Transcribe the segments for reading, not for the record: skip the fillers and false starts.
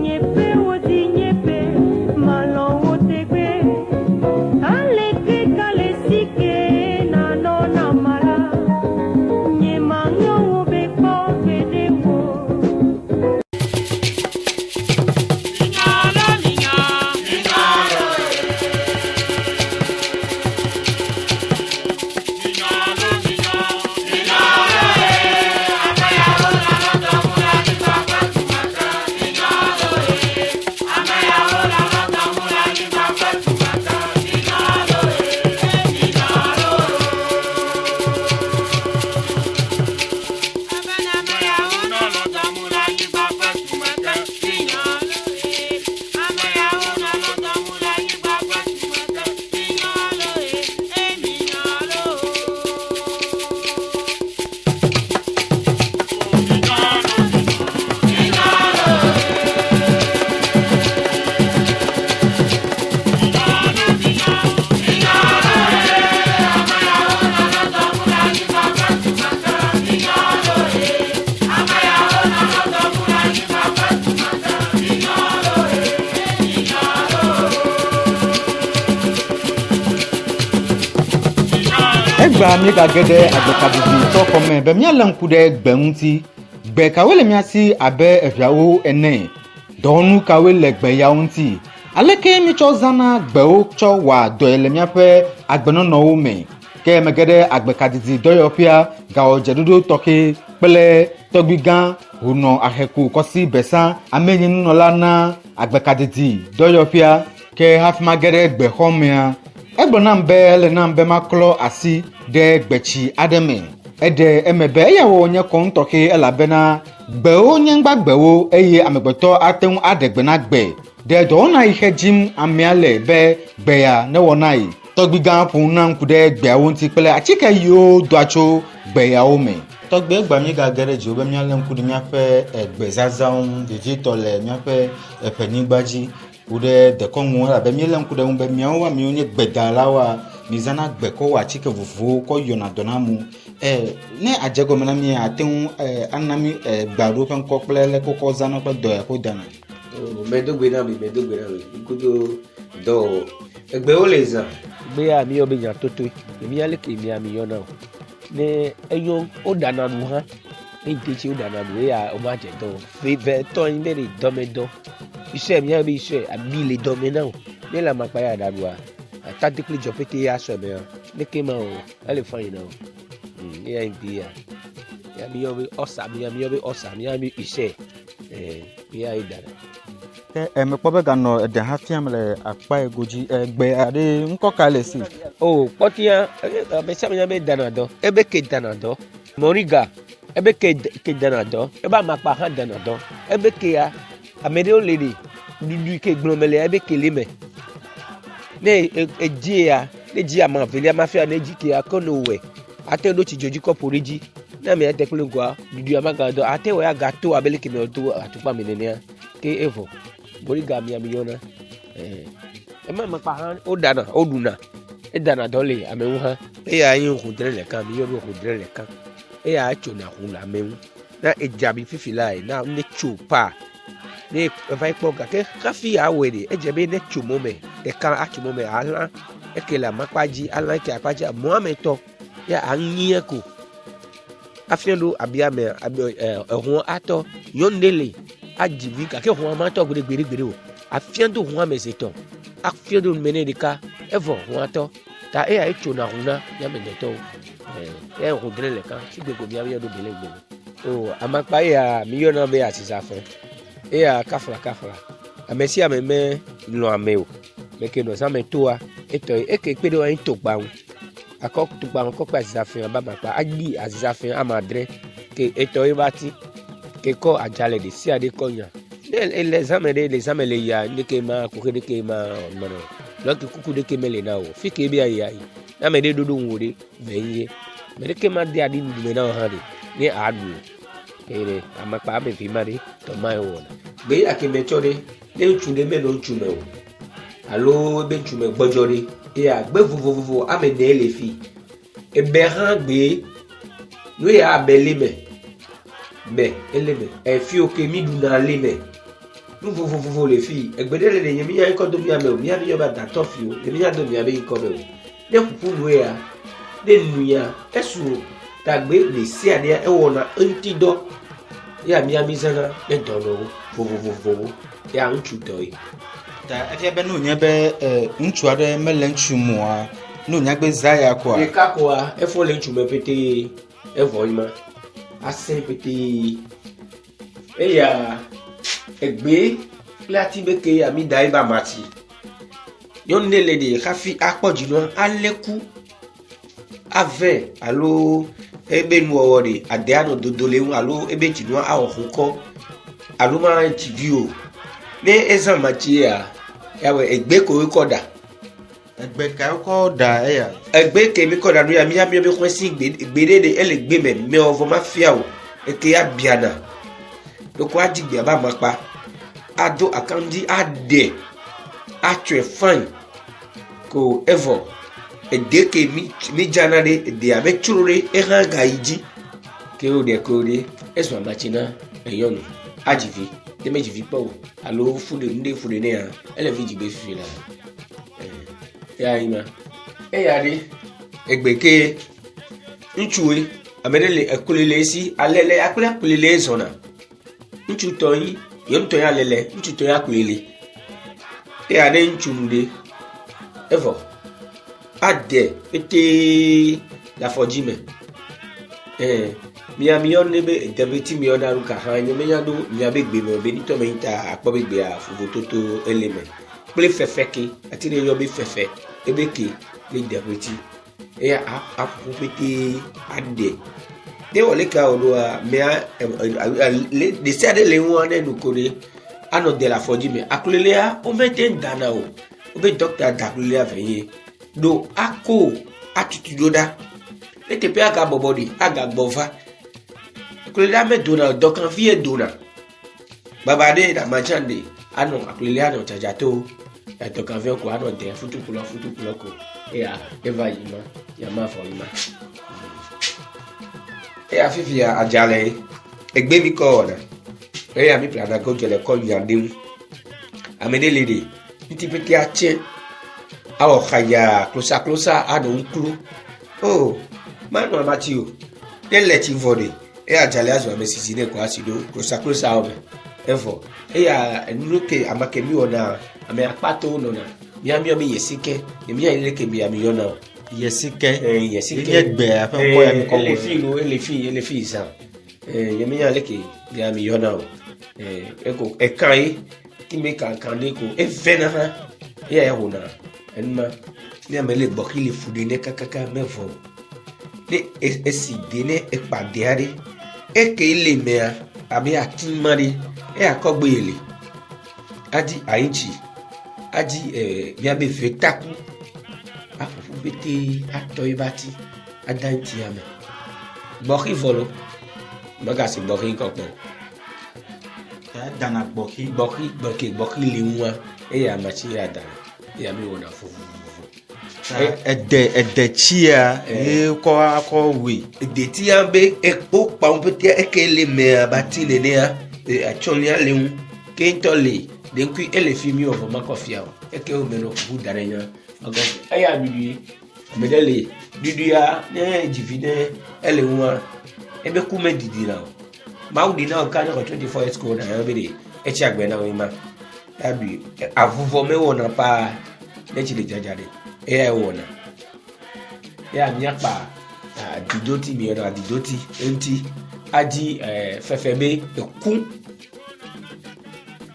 Nye ƒewo di nye ƒe, malɔ̃ wò tegbee. Aleke kale si ke nanɔ nam la, nye maŋlɔ wò be kpɔ gbeɖe o. Egbea míegage ɖe agbekaɖiɖi xɔme be míalé ŋku ɖe gbe ŋuti. Gbe kawoe le mía si abe eʋeawo ene? Dɔwɔnu kawoe le gbe yawo ŋuti? Aleke míetsɔ zãna gbewo tsɔ wɔa dɔe le míaƒe agbenɔnɔwo me? Ke mege ɖe agbekadidi dɔyɔƒea gawɔ dzeɖoɖo tɔxɛ kple tɔgbuigã Honɔ Aheku Kɔsi Besa, amee nye nunɔla na agbekadidi dɔyɔƒea. Ke hafi mage ɖe gbexɔ mea, egblɔ nam be ele nam be maklɔ asi ɖe gbetsi aɖe me. Eɖe eme be eya wɔwɔ nye kɔnu tɔxɛ elabena gbewo nye nugbagbewo eye amegbetɔ ate ŋu aɖe gbe na gbe ɖe dɔwɔna yi xe dzim amea le be gbea newɔ na ye. Tɔgbigã ƒo nu nam ku ɖe gbeawo ŋuti kple atike yiwo doa tso gbe yawo me. Tɔgbe egbea míegage ɖe dziwò be míalé ŋku ɖe míaƒe gbezazãwo ŋu vevietɔ le míaƒe eƒenyigba dzi ku ɖe dekɔnu ŋu elabe míelé ŋku ɖe eŋu be miawo amewo nye gbedalawoa, mizãna gbe kɔ wɔa atike vovovowo kɔ yɔna dɔ na amewo. Ne adze egɔme na mía, ate ŋu ana mí gbe aɖewo ƒe ŋkɔ kple leke wokɔ zãna kple dɔ ya ko dana. Medo gbe na mi, medo gbe na mi. Ŋkudo dɔwɔwɔ. Egbewo le zã. Gbe ya mi yɔ be nyatotoe. Mia leke mia mi yɔna o. Ne enyo woɖana nu hã. Ne ŋdetsi woɖana nu eya woma dze dɔ o. Veve tɔ anyi be ɖe dɔme dɔ. Isɔe mia be isɔe abi le dɔme na o. Ne le amakpa ya ɖa nua, atadi kple dzɔ pete ya sɔe mea. Leke ma o, ele fine na o. Eya ŋdi ya. Ya mi yɔ be ɔsa, mia mi yɔ be ɔsa, mia be isɔe. Eh, ya yi dana. Ke eh, mekpɔ be ganɔ eɖe hã fiam le akpa yi godzi. Eh, gbe aɖe ŋkɔ ka le esi? O, kpɔtia, ame sia ame nya be dana dɔ. Ebe ke dana dɔ. Moriga, ebe ke ke dana dɔ. Ebe amakpa hã dana dɔ. Ebe ke ya, ame ɖewo le ɖi, ɖuɖui ke gblɔ mele ebe ke le me. Ne edzi ya, ne dzi ama velia mafia ne dzi ke ya ke ne wòe. Ate ɖo tsi dzodzi kɔ ƒo ɖe edzi. Ne amea te kple ŋkɔa, ɖuɖuia magadɔ. Ate wɔ ya gato abe leke me to atukpa me nenea. Ke evɔ. Moriga mia mi yɔna. Eh. Ema amakpa hã woɖana, woɖuna. Edana dɔ le ame ŋu hã. Eya nye ʋudre le kan, mi yɔ be ʋudre le kan. Eya etsona ʋu le ame ŋu. Na edzabi fifi lae, na ne tso pa. Ne eva yi kpɔ gake hafi awɔe ɖe, edze be ne tso mɔ me, ɖeka atso mɔ me alã eke le amakpa dzi, alã eke akpa dzi, mɔa me tɔ ya anyie ko. Hafi ɖo abia me, abi ehɔn atɔ. Nyɔnu ɖe le adzi vi gake hɔn ma tɔ gbeɖe gbeɖe gbeɖe o. Afia do hɔn me zetɔ, afia do nume ne ɖeka, evɔ hɔn atɔ. Ta eya etsona hu na míamegbetɔwo. Eya hu dre le kan, si gbegbe míawo yɔ ɖo bele gbeme. O, amakpa eya míyɔna be asizafe. Eya kafla kafla. Ame sia ame me lɔ̃ ame o. Meke nɔ zãme toa, etɔ eke kpe ɖe anyi togba ŋu. Akɔ togba ŋu kɔ kpe asizafe aba amakpa agbi asizafe ame adre. Ke etɔ ye va ti. Ke kɔ adzalɛ ɖe sia ɖe kɔ nya. Ne ele zãme ɖe le zãme le yia, ɖeke ma kuxe ɖeke ma menɔ. Lɔki kuku ɖeke mele na o. Fi ke be ayi ayi. Ne ame ɖe ɖoɖo ŋu ɖe, ve ye. Ame ɖeke ma de aɖi nuɖu me na o hã ɖe, ne aɖu o. Eye ɖe amakpa ame eve ma ɖe, tɔ ma ye wɔna. Gbe ya ke metsɔ ɖe, ne ŋutsu ɖe menɔ ŋutsu me o, alo ebe ŋutsu me gbɔdzɔ ɖe, eya gbe vovovovo ame ene le fi. Ebe hã gbe, nu ya abe le me, be ele me. Efiwo ke mi ɖuna le me. Nu vovovovo le fi. Egbe ɖe le ɖe nye minya ŋkɔ do mia me o. Mia mi yɔ be adatɔ fi o. Nye minya do mia be ŋkɔ me o. Ne ƒuƒu nu ya, ne nu ya, esu o. Tagbe ɖe sia ɖea ewɔna eŋuti dɔ. Ya mia mi zãna ne dɔnɔwo vovovovowo. Ya ŋutsu dɔ ye. Ta efia be ne wònye be e, ŋutsu aɖe mele ŋutsu mua, ne wònya gbe zã ya koa. Ɖeka koa, efɔ le ŋutsu me petee. Evɔ yi ma. Asẽ petee. Eya egbe kple ati be ke ya mi da ebe amatsi. Nyɔnu ɖe le ɖe hafi akpɔ dzinua alé ku ave alo ebe nuwɔwɔ ɖe ade anɔ dodo le eŋu alo ebe dzinua awɔ xokɔ alo ma dzi vi o. Ne ezã amatsi ya, ya wɔ egbe ko wokɔ ɖa. Egbe kae wokɔ ɖa eya? Egbe ke mi kɔ ɖa nu ya mía míabe xɔe si gbe gbe ɖe ɖe ele gbe me mewɔ vɔ mafia o eke ya biana. Ɖeko adi gbea be amakpa ado akaŋdi aɖe atsɔe fain ko evɔ. Ede ke mi mi dzana ɖe edea be tsro ɖe ehã gayi dzi ke wo ɖe ke wo ɖe ezɔ amatsi na enyɔnu adzi vi ne medzi vi kpɔ o alo fu ɖe nu ɖe fu ɖe nɛa ele vi dzi gbe fifi la. Ya yi ma. Eya ɖe egbe ke ŋutsuwoe ame ɖe le eklo le esi alele akple akple le zɔna. Ŋutsu tɔ yi nyɔnu tɔ ya alele ŋutsu tɔ ya akple le. Eya ne ŋutsu nu ɖe evɔ ade petee le afɔdzi me. Ɛɛ mia miyɔnɛ be debeti miyɔna nu ka hã nye menya ɖo miabe gbe me o be nitɔ me ta akpɔ be gbea vovototo ele me. Kple fefe ke ati ɖe yɔ be fefe ebe ke le deʋeti eya aƒu ƒete aɖe. Ne wɔ leke wɔ ɖoa mea le ɖe sia ɖe le ŋua ne nu ko ɖe anɔ de le afɔdzi me. Aklolea womete ŋu dana o. Wobe ɖɔkita da aklolea vɛ ye ɖo ako atutu ɖo ɖa. Ne teƒea gabɔbɔ ɖi agagbɔ va. Aklolea medona o dɔkavi edona. Baba ɖe ɖe amatsan ɖe anɔ akloli anɔ dzadza to etɔkaviɔ ko anɔ de futukulɔ futukulɔ ko eya eva yi ma ya ma vɔ yi ma. Eya fifia adzalɛ egbe mi kɔ wɔna eya mi plana ko dze le kɔ nya ɖe ŋu. Ame ɖe li ɖe ŋuti pete atse awɔ xaya klosaklosa anɔ ŋklu. O manɔ amatsi o ne le tsi vɔ ɖe. Eya dzali azu ame sisi ne kɔ asi ɖo klosaklosawo me. Evɔ eya enu ke ame ke mi wɔna ame akpatowo nɔna. Mía míɔ mi yesi ke. Nye mía yi leke mia mi yɔna o. Yesi ke. Eh, yesi ke. Nye gbe aƒe ŋkɔ ya mi kɔ Ele fi lo, ele fi, ele fi zã. Eh, nye mía leke mia mi yɔna o. Eh, eko ekan ye ti me kankan ɖe ko evena hã. Eya ya wɔna enuma. Ne ame le gbɔxi le fu ɖe ne kakaka mevɔ o. Ne esi de ne ekpa dea ɖe, eke le mea abe ati ma ɖe, eya kɔ gbe le. Adi ayitsi, adi eh, miabe vetaku, aƒoƒu pete atɔ ebe ati, ada ŋutia me. Gbɔxi vɔ lo, megasi gbɔxi ŋkɔ kpɔ o. Dana gbɔxi. Gbɔxi, gbɔxi, gbɔxi li ŋua, eya amatsi ya dana, eya mi wɔna vovovovo. Ede ede tsia ye kɔ akɔ wui. Edetia be ekpo kpawo pete eke le mea ba ti nenea atsɔlia le ŋu ke ŋutɔ le ɖekui ele fi mi wɔ vɔ makɔ fia o eke wo me nɔ ʋu da ɖe nya makɔ eya ɖuɖui ame ɖe le ɖuɖuia ne dzivi ne ele ŋua ebe ku me didi na o mawu ɖi na o ka ne xɔ 24 years ko na ya be ɖe etsi agbe na wo ma Aɖui. Avuvɔ mewɔna paa ne tsi le dzadza ɖe, eyae wɔna. Eya míakpa adidoti, miyɔna adidoti eŋuti adi fefe be eku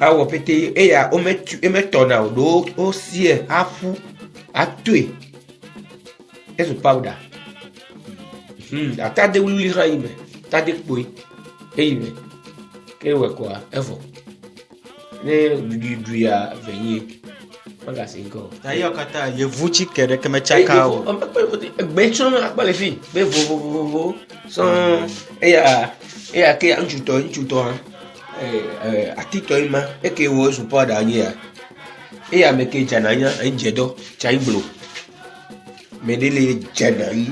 awɔ pete eya wometu wometɔna o ɖewo wosiɛ aƒu atoe ezu powder. Hmm, atade wluiwlui hã yi me, atade kpoe eyi me. Ke ewɔe koa evɔ. Ne ɖuɖuia ve nyie, magase ŋkɔ o. Ta eyawo katã yevu tsike ɖeke metsaka o. Egbe sɔŋ akpɔ le fi, gbe vovovovowo sɔŋ. Eya eya ke ŋutsutɔ ŋutsutɔ hã atitɔ yi ma eke wɔ ezu powder nyia. Eya ame ke dzana nya edze dɔ tsa gblo. Me ɖe le dzana yi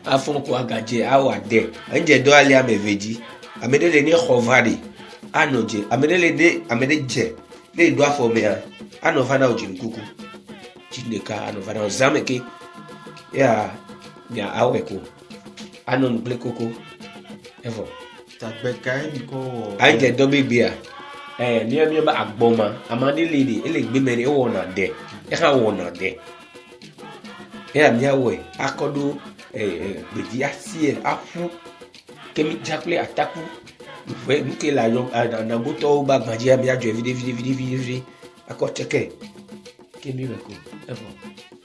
afɔ ko agadze awɔ ade. Edze dɔ ali ame eve dzi. Ame ɖe le ne xɔ va ɖe. Anɔ dze ame ɖe le ne ame ɖe dze ne eɖo afɔ mea anɔ va na wò dzinukuku. Dzi ɖeka anɔ va na wò zã me ke ya mia awɔe ko anɔ nu kple koko evɔ. Tagbe kae mi kɔ wɔ? Anyi dze dɔ be gbea ɛ mía mía be agbɔma ame aɖe li ɖe ele gbe me ɖe ewɔna ɖe eha wɔna ɖe. Eya míawɔe akɔ ɖo e e gbedzi asie aƒu ke mídza kple ataku ʋe nu ke le ayɔ anagotɔwo be agba dzia míadzɔe viɖe viɖe viɖe viɖe viɖe akɔ tseke ke míwɔe ko evɔ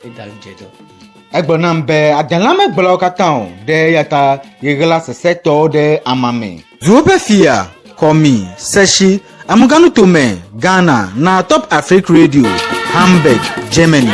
eda ŋdze dɔ. Egblɔ nam be adelã megblẽ wo katã o ɖe eya ta yeɣla sesẽtɔwo ɖe ama me. Duwo ƒe fia, Kɔmi, Sɛshi, Amuganutome, Ghana, na Top Afrique Radio, Hamburg, Germany.